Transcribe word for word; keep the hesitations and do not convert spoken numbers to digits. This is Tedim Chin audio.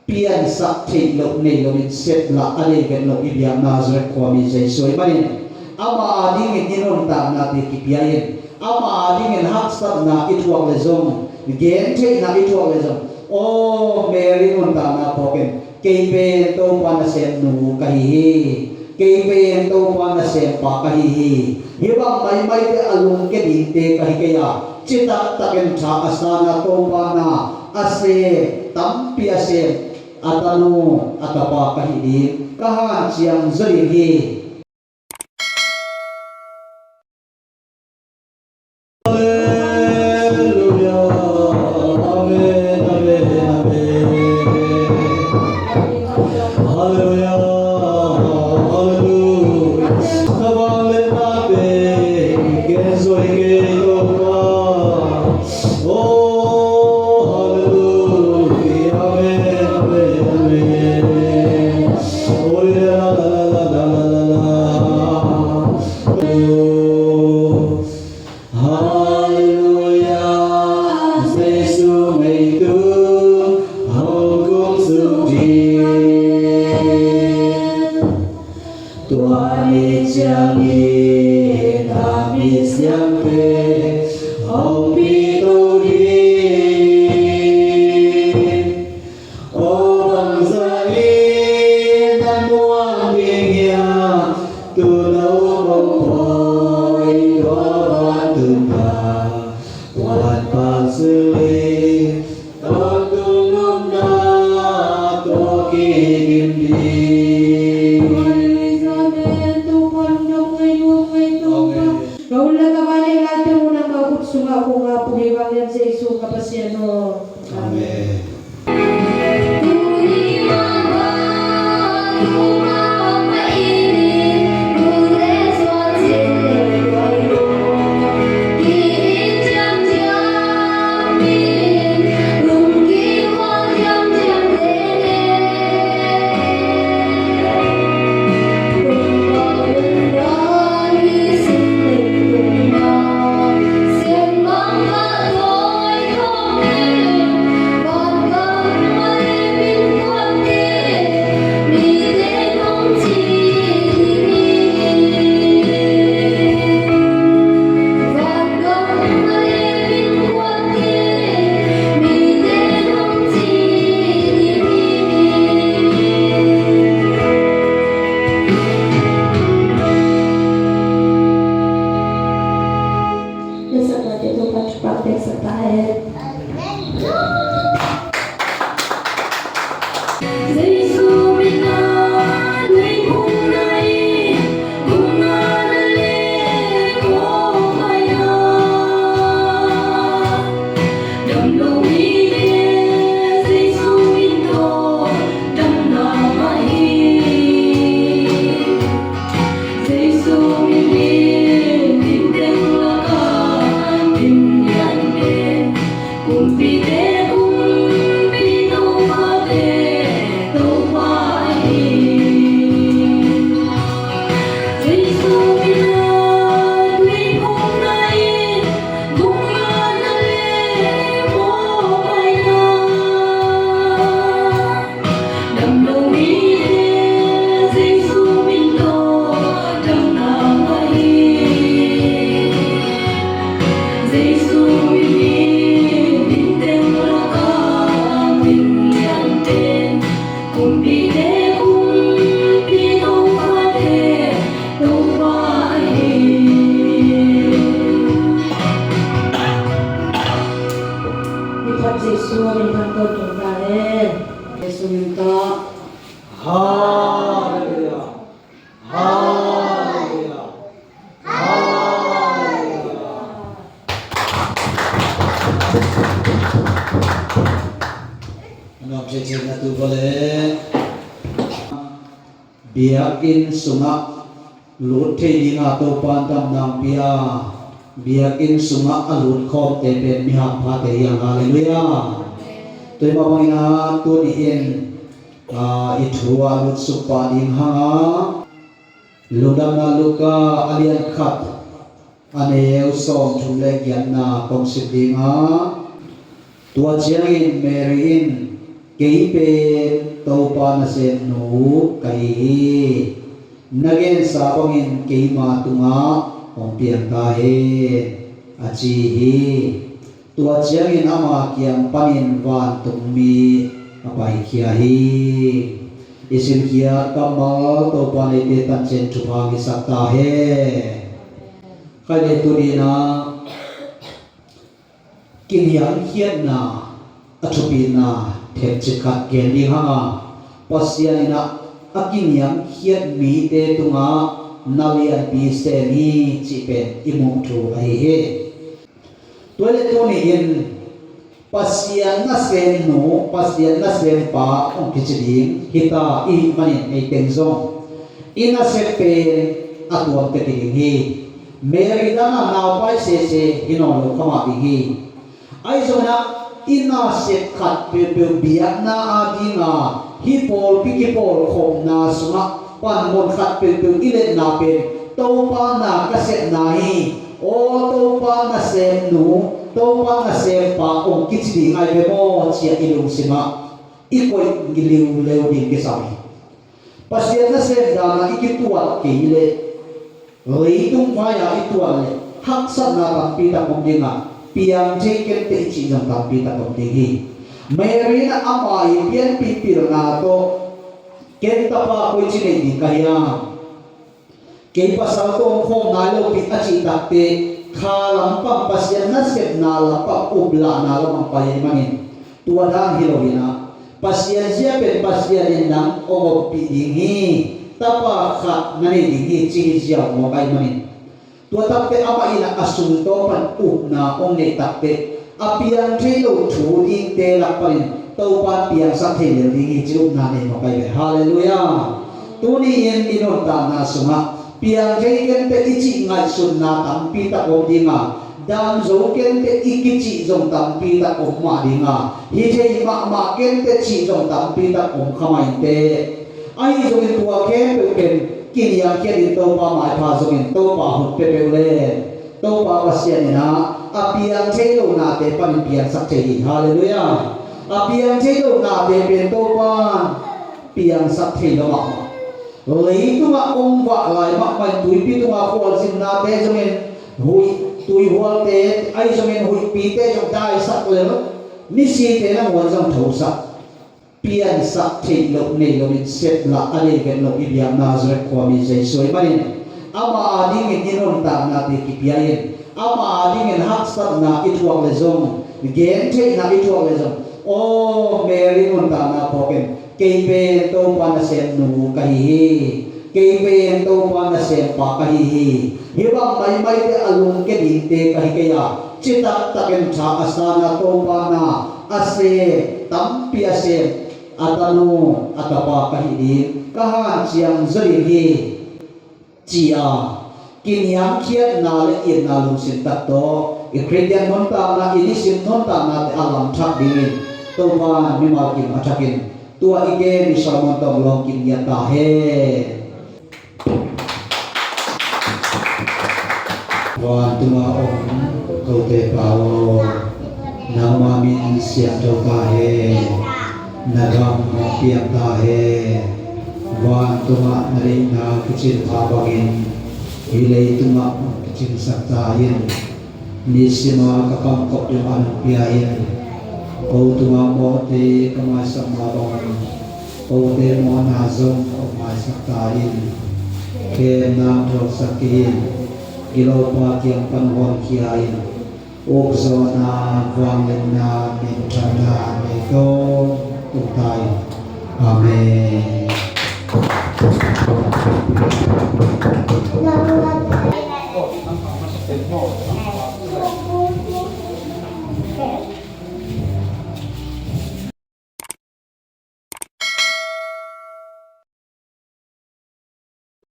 piansak theih loh nei loin seplah a nei vet loh i biak Nazareth khuami Jesu ahih manin, ama adingin i nuntaknate kipia in, ama adingin haksatna i thuak le zong, gentheihna i thuak le zong, aw Mary nuntakna phawkin, kei pen Topa nasem nu ka hi hi. Kei pen Topa nasem pa ka hi hi. Hih bang maimaite a lungke dingte ka hi kei a, citak takin tha a sana Topa na a sem, tampi a sem, a tanu a tapa ka hi ding, ka hanciam zaw ding hi. Halleluia. Amen, amen, amen. Halleluia. Halleluia. Na vangliatnate gen zo ing ei Topa. Oh, halleluia. Amen, amen, amen. Oh, la, la, la. Halleluia, Jesu ngeitu hong kum suk ding. Tua ni ciangin a misiamte hong pito ding. Aw bangzah in na muang ding hiam, tuuno kong pawi tua vantung a, wan pang sili, tawntung nopna tawh kidim ding. Amen. Ka hun le ka vai, leilakte mu nangmah khut sungah kong ap uh hi, vanglian Jesu ka Pasian aw. Amen. Jesu min in, din teng laka din lian pen, kumpite kumpi, Topate Topa hi. Jesu min a tuiphumna in, gumna le mawhpaina. Damlo mite Jesu min tawh damna ngah hi. Jesu min in, din teng laka din lian pen, kumpite kumpi, Topate Topa hi. Min phat Jesu min phat ko tung ta hen. Jesu min tawh. Halleluia. Halleluia. Halleluia. Nuam ciatciat na tu vale. Biakinn sungah lut thei dinga Topa'n damna hong pia, biakinn sungah a lut khawmte pen mi hakphate hi hang. Halleluia. Tua mah bangin ah tuni-in, ah, i thu a lut suk pah ding hang a, Lungdamna Luka a lian khat, a neu sawmthum le giatna kong sim ding a, tua ciangin Mary in Kei pen Topa nasemnu ka hi hi. Na gensa bangin keima tungah hong piang ta hen, a ci hi. Tua ciangin ama kiang panin vantungmi a paikhia hi. I silkhiat kammal Topa neite tancin thupha hisak ta hen. Khai le tuni-in ah kiniamkhiatna a thupina themcik khat gen ding hang a, Pasian in ah a kiniamkhiat mite tungah na lianpi sem hi cih pen i muh thu ahi hi. Tua le tuni-in Pasian nasemnu, Pasian nasempa hong kici ding hi ta i hih manin, ei teng zong i nasep pen a tuam tek hi ding hi. Mary dan a naupai sese hi nawn lo kha mah ding hi. Ahi zongin ah i nasep khat peuhpeuh biakna a dinga hih pawlpi kipawlkhopna sungah panmun khat peuhpeuh i letna pen Topa na ka sepna hi. Aw Topa nasemnu, Topa nasempa hong kici ding ahi ve maw, ci-a i lungsimah i koih liuleu ding kisam hi. Pasian nasem danah i kituat kei leh, leitung vai-a i tuat leh haksatna tampi tak om ding a, piang thei kei inteh i cih zong tampi tak om ding hi. Mary in ah ama ii pianpih pilna tawh, ken tapa koici neih ding ka hiam? Kei pasal tawh om khawm nai lo pi a cih takteh, kha lampang, Pasian nasepna lampang uplahna lamah pai ahih manin, tua dan hi lo-in ah Pasian zia pen Pasian in nang hong ompih ding hi. Tapa khat na nei ding hi, ci hi ziau mawk ahih manin. Tua takteh amah in ah a sungtawng pan upna hong neih takteh, a piang thei lo thu dingte lak panin Topa in piangsak thei lel ding hi, ci upna nei mawk ahi ve. Halleluiah. Tuni-in i nuntakna sungah piang thei kei inteh i cih ngaihsutna tampi tak om ding a, dam zo kei inteh i kicih zong tampi tak om mah ding a, hi thei mahmah kei inteh cih zong tampi tak om kha mah inteh. Ahi zongin tua khempeuh pen kiniamkhiatin Topa maipha zongin Topa hun pia peuh leh, Topa Pasian in ah a piang thei lo nate panin piangsak thei hi. Halleluiah. A piang thei lo nate pen Topa in piangsak thei lo mahmah. Leitungah hong vah lai mahmah in tuipi tungah khualzin nate zongin, huih, tuihualte ahi zongin huihpite zong daisak lel, misite nangawn zong thosak. Piansak theih loh nei loin seplah a nei vet loh i biak Nazareth khuami Jesu ahih manin, ama adingin i nuntaknate kipia in, ama adingin haksatna i thuak leh zong, gentheihna i thuak leh zong, aw Mary nuntakna phawk in, kei pen Topa nasemnu ka hi hi. Kei pen Topa nasempa ka hi hi. Hih bang maimaite a lungkia dingte ka hi kei a, citak takin tha a san a, Topa na a sem, tampi a sem a tanu a tapa ka hih ding, ka hanciam zaw ding hi, ci-a kiniamkhiatna le itna lungsim tak tawh i Khristian nuntakna, i nisim nuntaknate a lamthak dingin Topa in mimal kim a thakin tua i gen i sermon tawh lawng kim ngiat ta hen. Vantunga om kote Pa aw, nangma min siangtho ta hen. Na gam hong piang ta hen. Vantungah na deihna kicin kha bangin hih leitungah hong kicinsak ta in. Nisima ka kamkop ding a nong pia in, ko tunga mawhte ka maisak mah bangin, kote mawhna zong hong maisak ta in. Khemna thuaksak kei in, gilopa kiang pan hawmkhia in, ukzawhna, vangliatna, minthanna nei tawntung ta in. Amen.